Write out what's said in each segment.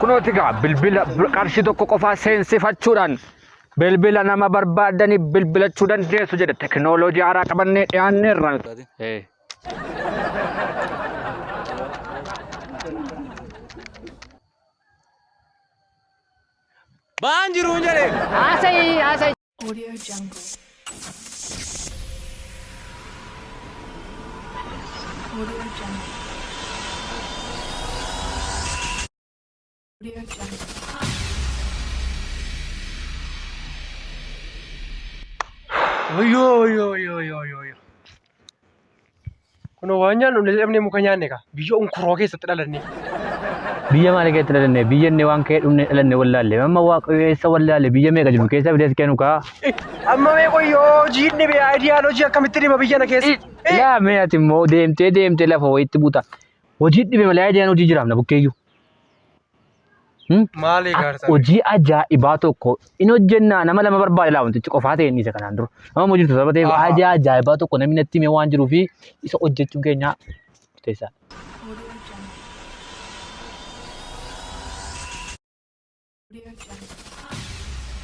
Kunooti egaa bilbila qarshii tokko qofaa seensifachuudhaan bilbila nama barbaaddanii bilbilachuu dandeessu jedhe teknooloojii haaraa qabannee dhiyaanneerra nuti. Eh. Ba'aan jiruun jedhee. Haasa'i haasa'i. Audio Jungle. Audio Jungle. Audio Jungle. Wayyoo wayyoo wayyoo wayyoo wayyoo wayyoo. Kunoo waan nyaannu hin dhabnee muka nyaanne kaa. Biyya unkuroo keessatti dhalanne. Biyya maalii keessatti dhalanne? Biyya inni waan ka'ee dhumne dhalanne wallaalle. Amma waaqayyo eessa wallaalle? Biyya meeqa jiru keessa fidees kennu kaa. Amma mee qoyyoo hojii hin dhibe ayidiyaaloojii akkamitti dhiba biyya na keessa. Laa mee ati immoo deemtee deemtee lafa wayiitti buuta. Hojii dhibe malee ayidiyaan hojii jiraaf na bukkeeyyuu. Maal eegaarsa? Hojii ajaa'ibaa tokko in hojjennaa nama lama barbaade laa wantichi qofaa ta'e inni isa kanaan dura. Nama hojii jirtu sababa ta'eef hojii ajaa'ibaa tokko namni natti himee waan jiruu fi isa hojjechuun keenya murteessaadha. Audio Jungle. Audio Jungle.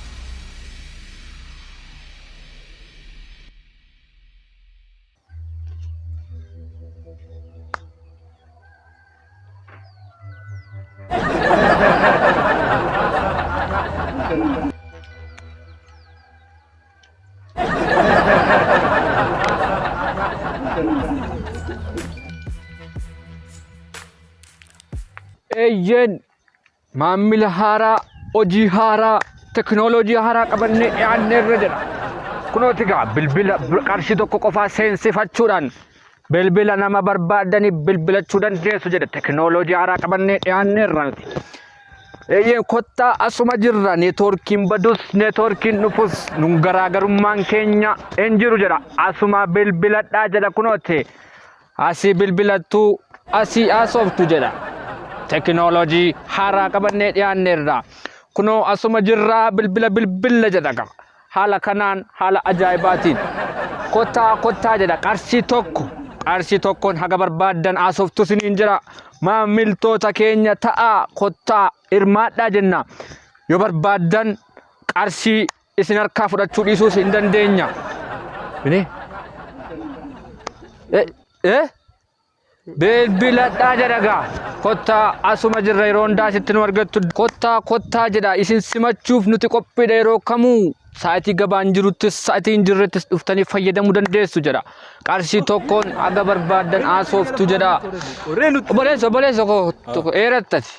Eeyyeen Maammila haaraa, hojii haaraa, teknooloojii haaraa qabannee dhiyaanneerra jedha. Kunooti egaa bilbila qarshii tokko qofaa seensifachuudhaan bilbila nama barbaaddanii bilbilachuu dandeessu jedha. Teknooloojii haaraa qabannee dhiyaanneerra nuti. Eeyyee kottaa asuma jirra neetwoorkiin badus neetwoorkiin dhufus nun garaagarummaan keenya hin jiru jedha. Asuma bilbiladhaa jedha kunooti. Asii bilbilattu asii haasoftu jedha. Tekinooloojii haaraa qabannee dhiyaanneerra. Kunoo asuma jirraa bilbila bilbilla jedha qaba. Haala kanaan haala ajaa'ibaatiin kottaa kottaa jedha qarshii tokko qarshii tokkoon haga barbaaddan haasoftu isiniin jira. Maamiltoota keenya ta'aa kottaa hirmaadhaa jenna. Yoo barbaaddan qarshii isin harkaa fudhachuu dhiisuus hin dandeenya. Bini? Eh, eh? Bilbiladhaa jedha gaa. Kottaa asuma jirra yeroo hundaa asitti nu argattu. Kottaa kottaa jedha isin simachuuf nuti qophiidha yeroo kamuu. Sa'atii gabaan jiruttis sa'atii hin jirrettis dhuftanii fayyadamuu dandeessu jedha. Qarshii tokkoon haga barbaaddan haasoftu jedha. Obboleessa obboleessa koo tokko dheerattati.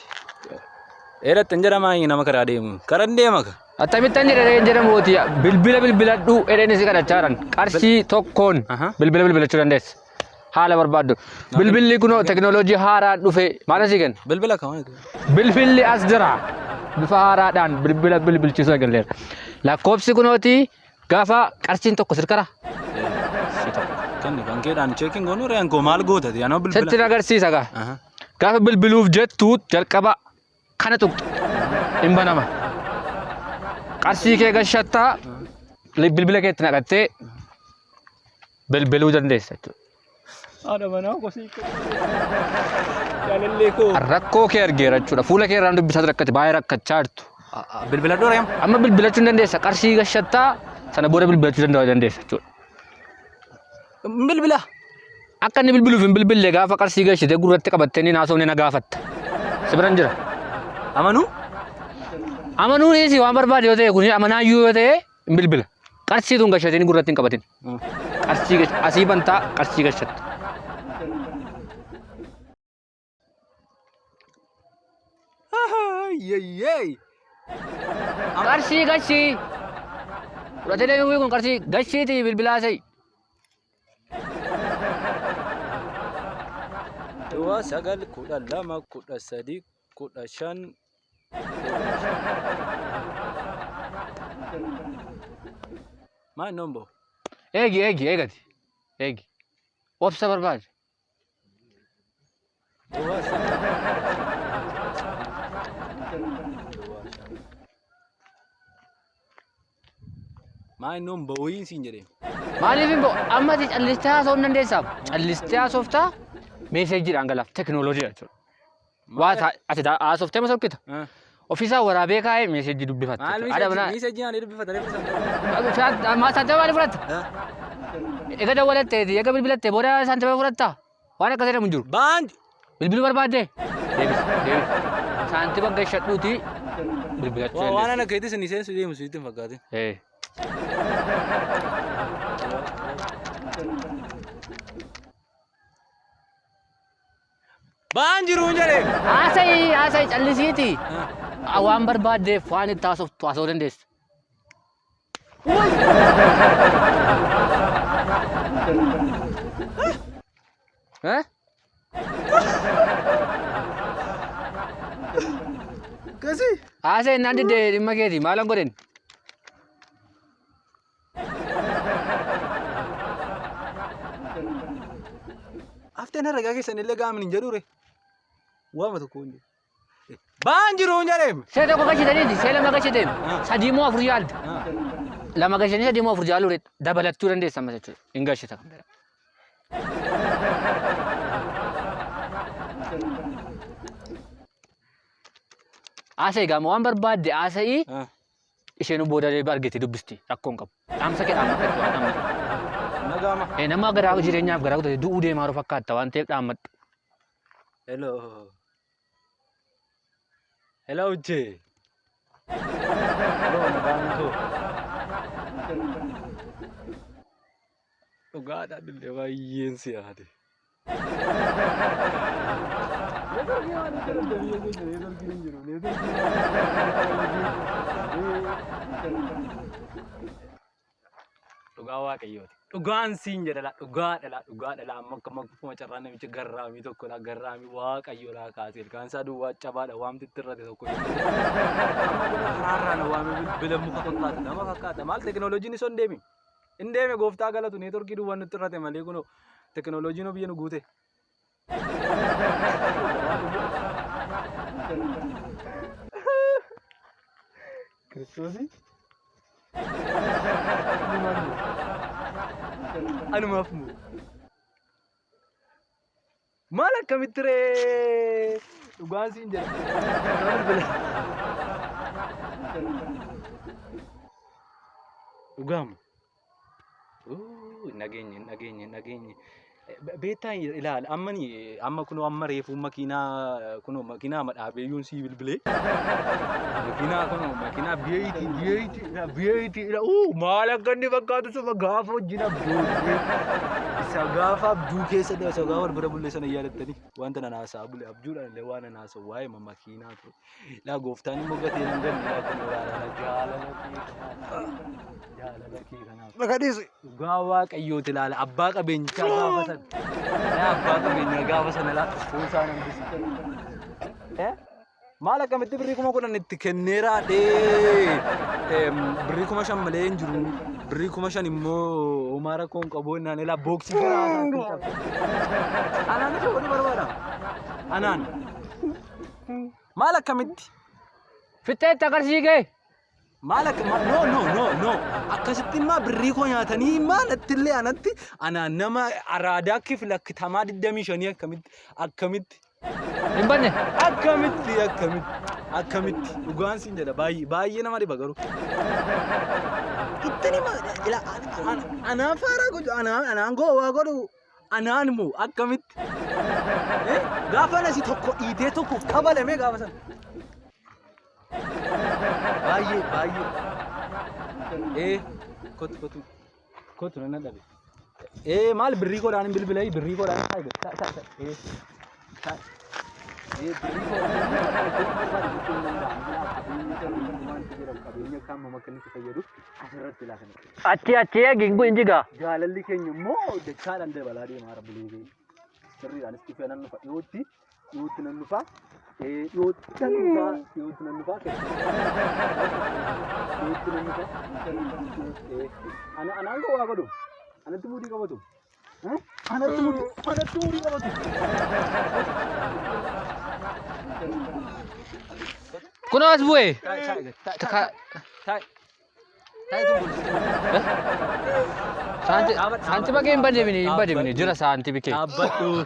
Dheeratte hin jedhamaa nama karaa deemu. Karan deema ka. Akkamittan jedha dheen jedha mootii bilbila bilbiladhu jedheen si kadhachaa jiran qarshii tokkoon bilbila bilbilachuu dandeessa. Haala barbaaddu. Bilbilli kunoo teknooloojii haaraan dhufe maal asii kenna? Bilbila kam? Bilbilli as jira. Bifa haaraadhaan bilbila bilbilchiisuu eegalleera. Lakkoofsi kunooti gaafa qarshiin tokko sirkara. Kanni kan keedhaan cheekiin goonuu re'aan koo maal goota? Anoo bilbila. Sitti agarsiisa gaa. Gaafa bilbiluuf jettu jalqaba kana tuqxu hin banama. Qarshii kee gashattaa bilbila keetti naqattee bilbiluu dandeessa jechuudha. Haadha manaa kosii jaalallee koo. Rakkoo kee argeera jechuudha. Fuula kee irraan dubbisaa rakkate baay'ee rakkachaa jirtu. Bilbila dhoora yam. Amma bilbilachuu hin dandeessa. Qarshii gashattaa sana booda bilbilachuu dandeessa jechuudha. Bilbila. Akka inni bilbiluuf hin bilbille gaafa qarshii gashite gurratti qabattee inni haasofne na gaafatta. Si biran jira. Amanuu? Amanuu dhiisi waan barbaade yoo ta'e kun amanaayyuu yoo ta'e hin bilbila. Qarshii tun gashatiin gurratti hin qabatin. Qarshii asii bantaa qarshii gashatta. Yeyyee. Qarshii gashii. Fudhatee deemuu kun qarshii gashiitii bilbilaa sa'i. Duwwaa 9 12 13 15 Maal noon boo? Eegi eegi eegati. Eegi. Obsa barbaada. Duwwaa 9 Duwwaa 5. Maa inni hin ba'uun siin jedhee. Maaliif hin ba'u? Amma ati callistee haasa'uu hin dandeessaa? Callistee haasoftaa meeseejiidhaan galaaf teknooloojiidha jechuudha. Waa ati haasoftee ma sokkita. Ah. Ofiisaa waraabee kaa'ee meeseejii dubbifatta. Maal jechuudha. Haadha manaa. miiseejii ani dubbifata reefu sana. Maa saantima maaliif fudhatta? Eega dawwalatteeti, eega bilbilattee booda saantima fudhatta? Waan akkas jedhamu hin jiru. Baanki. Bilbiluu barbaaddee? Deebisi, deebisi. Saantima gashadhuutii bilbilachuu Waan dandeessa. ana keetis inni seensu deemu sitti hin fakkaatin. Eh. Ba'aan jiruun jedhee. Haasa'i, haasa'i callisiiti. Waan barbaaddeef waan itti haasoftu haasa'uu dandeessa. Eh? Akkasii. Haasa'e naan didde dhimma keeti maalan godhen? Hafteen herregaa keessan illee gaamin hin jedhure. Waama tokko hin jedhu. Ba'aan jiruun jedheem. See tokko gashitaniiti, see lama gashiteen, Ah. sadii moo afur yaalta. Lama gashanii sadii moo afur yaaluu dabalachuu dandeessa ammas jechuudha. Hin gashita kan biraa. Haasa'e gaama waan barbaadde haasa'ii isheen booda argite dubbisti rakkoo hin qabu. Dhaamsa kee dhaammadhu waan dhaammadhu. Nagaama. Nama garaa jireenyaaf garaa kutate du'uu deemaa jiru fakkaatta waan ta'eef dhaammadhu. Hello. Hello Ujje. Hello nagaan koo. Dhugaadhaan illee baay'een si yaade. Dhugaa waaqayyooti. Dhugaan siin jedha laa dhugaa dhala dhugaa dhala amma akka akkuma carraa namicha garraamii tokko laa garraamii waaqayyo laa kaasee ilkaan isaa duwwaa cabaadha waamti itti irrate tokko. Amma kun karaarraa na waamee bilbila muka fakkaata nama fakkaata maal teknooloojiin isoo hin deemi. Hin deeme gooftaa galatu neetworkii duwwaan nutti irrate malee kunoo teknooloojiin biyya nu guute. Kiristoosii. Anumaaf moo. Maal akkamitti ree? Dhugaan siin jedha. Bilbila. Dhugaamu. Hin dhageenye, hin dhageenye, hin dhageenye. Beektaa ilaali amma ni amma kunoo amma reefuu makiinaa kunoo makiinaa amma dhaabeeyyuun sii bilbilee. Makiinaa kunoo makiinaa V8 V8 V8 maal akka inni fakkaatu suma gaafa wajjin abjuu isa gaafa abjuu keessa isa gaafa wal bira bulle sana yaadattanii wanta nan haasaa bule abjuudhaan illee waan nan haasa'u waa'ee makiinaa ture. Laa gooftaan immoo gatee nan ganne laa kunoo laa laa jaalala kee kanaaf jaalala kee kanaaf. Maka dhiisi. Dhugaa waaqayyooti ilaala abbaa qabeenyichaa gaafa sana. Laa abbaa qabeenyaa gaafa sana laa dhukkoo isaa nan bisi. Eh? Maal akkamitti birrii 10,000 itti kenneeraa dhee birrii 5,000 malee hin jiru. Birrii 5,000 immoo homaa rakkoo hin qabu innaan ilaa booksii garaa isaatti cabse. Anaan isa godhu barbaada. Anaan. Maal akkamitti? Fixxeetta qarshii kee. Maal akka no no no no akkasitti immaa birrii koo nyaatanii immaa natti illee anatti anaan nama araadaa kifla kitamaa 25 akkamitti akkamitti Hin banne. akkamitti akkamitti akkamitti dhugaan siin jedha baay'ee baay'ee nama dhiba garuu. Ittiin hima ila anaan faaraa godhu anaan anaan gowwaa godhu anaan moo akkamitti gaafa nasi tokko dhiitee tokko kabalame gaafa sana. Baay'ee baay'ee. Ee kotu kotu kotu nan dhabe. Ee maal birrii koodhaan hin bilbilai birrii koodhaan taa'i taa'i taa'i ee taa'i. Ee birrii koodhaan iddoo barbaade gochuu hin danda'amu. Qabeenya qabeenya wanti jedhamu qabeenya akka hammam akka inni itti fayyadu asirratti ilaafame. Achi achi eegi hin jigaa. Jaalalli keenya immoo dachaadhaan dabalaa deemaa jira bulee keenya. Sirriidhaanis dhufee nan dhufa dhiyootti dhiyootti nan dhufa. Dhiyootti nan dhufa. Dhiyootti nan dhufa. Dhiyootti nan dhufa. Ana anaan gowwaa godhu. Anatti muudii qabatu. Anatti muudii anatti muudii qabatu. Kunoo as bu'e. Saantima kee hin bademini hin bademini jira saantimi kee. Dhaabbadhu.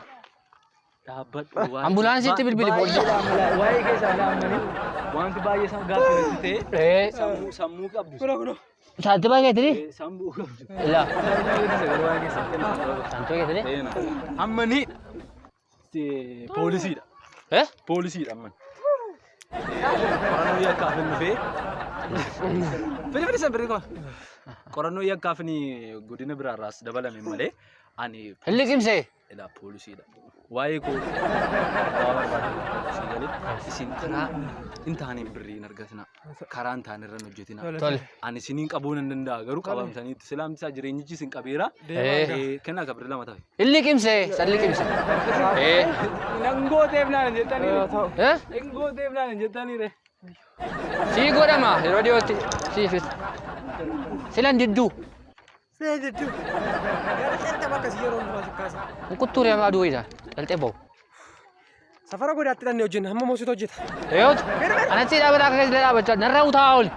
Dhaabbadhu. Waa'ee- Ambulaansiitti bilbili poolisii. Waa'ee keessaa ilaammanii wanti baay'ee isaan gaaffii natti ta'e Ee. sammuu sammuu qabdu. Saantima keetini? Sammuu qabdu. Ilaa. Waa'ee keessaa Saantima keetini? Ammanii poolisiidha. Eh? Poolisiidha amman. Qorannoo yakkaaf hin dhufee. Firi firi san firi koo. Qorannoo yakkaaf ni godina biraarraas dabalame malee ani Hin liqimsee? Ilaa poolisiidha. Waa'ee koo waa barbaadu sii galee isin karaa hin taaneen birrii hin argatina. Karaa hin taane irra hin hojjetina. Tole. Ani isiniin qabuu nan danda'a garuu qabamtaniitu silaamti isaa jireenyichi isin qabeera. Eh. Kennaa ka birrii lama tafe. Hin liqimsee san liqimse. Eh. Nan gooteef naan hin jettanii. Eh? Hin gooteef naan hin jettanii re. Sii godhama yeroo dhiyootti siifis. Silan didduu. Sina jechuun yaada calqaba akkasii yeroo hundumaa si kaasa. Hin kuttuure hamaa aduu wayiidha. Qalxee ba'u. Safara godaatti dhannee hojjenna amma moositu hojjeta. Eeyoot. Anatti dhaabataa akka keessa dhaabachaa narra utaa oli.